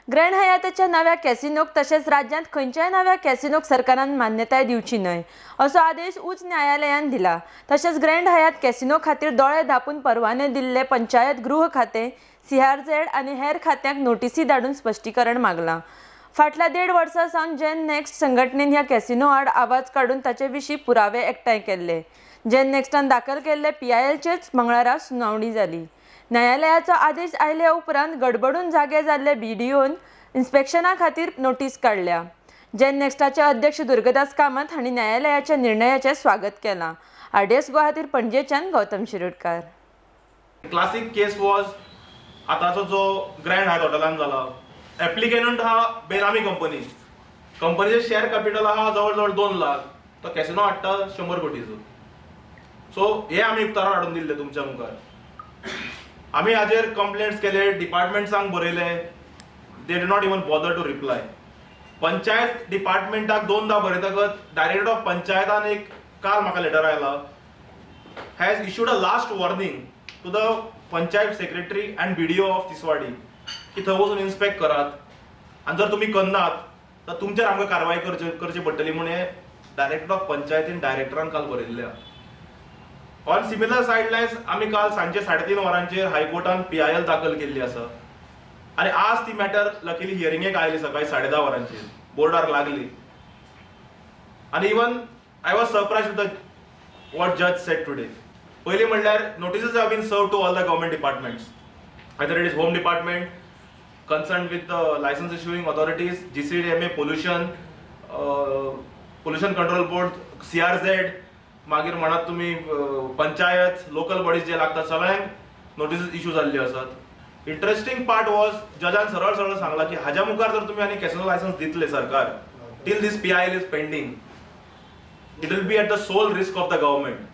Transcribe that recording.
Grand हयाताच्या नव्या कॅसिनोक तशेंच राज्यांत खंयच्याय नव्या कॅसिनोक सरकारान मान्यताय दिवची न्हय असो आदेश उच्च न्यायालयान दिला. तशेंच ग्रँड हयात कॅसिनो खातीर दोळे धांपून परवाने दिल्ले पंचायत गृह खातें, सीआरझेड आनी हेर खात्यांक नोटीसी धाडून स्पश्टीकरण मागलां. फाटल्या 1.5 वर्सां सावन जेन नेक्स्ट संघटनेन ह्या कॅसिनो आड आवाज काडून ताचे विशीं पुरावे एकठांय केल्ले. जेन नेक्स्टान दाखल केल्ले पीआयएलचेच मंगळारा सुनावणी जाली. न्यायालयाचो आदेश आयल्या उपरांत गडबडून जागे जाल्ले बीडीओन इन्स्पेक्शना खातीर नोटीस काडल्या. जेन नेक्स्टाचे अध्यक्ष दुर्गदास कामत हांणी न्यायालयाच्या निर्णयाचें स्वागत केलां. आरडीएस गोवा खातीर पणजेच्यान Gautam Shirodkar. Classic case was आतांचो जो ग्रँड हयात हॉटेलान जाला, एप्लिकेंट हा बेनामी कंपनी, कंपनीचे शेअर कॅपिटल आहा जवळ जवळ 2 लाख, तो कॅसिनो हाडटा 100 कोटीचो. सो हे आमी उक्तारार हाडून दिल्ले तुमच्या मुखार. आमी हाजेर कंप्लेंट्स केले, डिपार्टमेंट्सांक बरयले, they do not even bother to reply. Panchayat डिपार्टमेंटाक 2दा बरयतकच डायरेक्टर ऑफ पंचायतान एक काल म्हाका लेटर आयला, has issued a last warning to the panchayat secretary and BDO of Tiswadi की थंय वचून इन्स्पेक्ट करात आनी जर तुमी करनात तर तुमचेर आमकां कारवाय करची पडटली म्हूण हे डायरेक्टर ऑफ पंचायतीन डायरेक्टरान काल बरयल्लें. ऑन सिमिलर सायडलायन्स आमी काल सांजे 3:30 वरांचेर हायकोर्टान पीआयएल दाखल केल्ली आसा आनी आज ती मॅटर लकीली हियरिंगेक आयली सकाळी 10:30 वरांचेर बोर्डार लागली. आनी even I was surprise with the what जज सेड टुडे. पयलीं म्हणल्यार notices have been served to all the government departments, either it is home department concerned with the license issuing authorities, GCDMA, pollution, pollution control board, CRZ, मागीर म्हणात तुमी panchayat, local bodies जे लागतात सगळ्यांक नोटीसीस issue जाल्ल्यो आसात. Interesting part was Jazan सरळ सरळ सांगला की हाज्या मुखार जर तुमी आनी कॅसिनो लायसन्स दितले सरकार, till this PIL is pending, it will be at the sole risk of the government.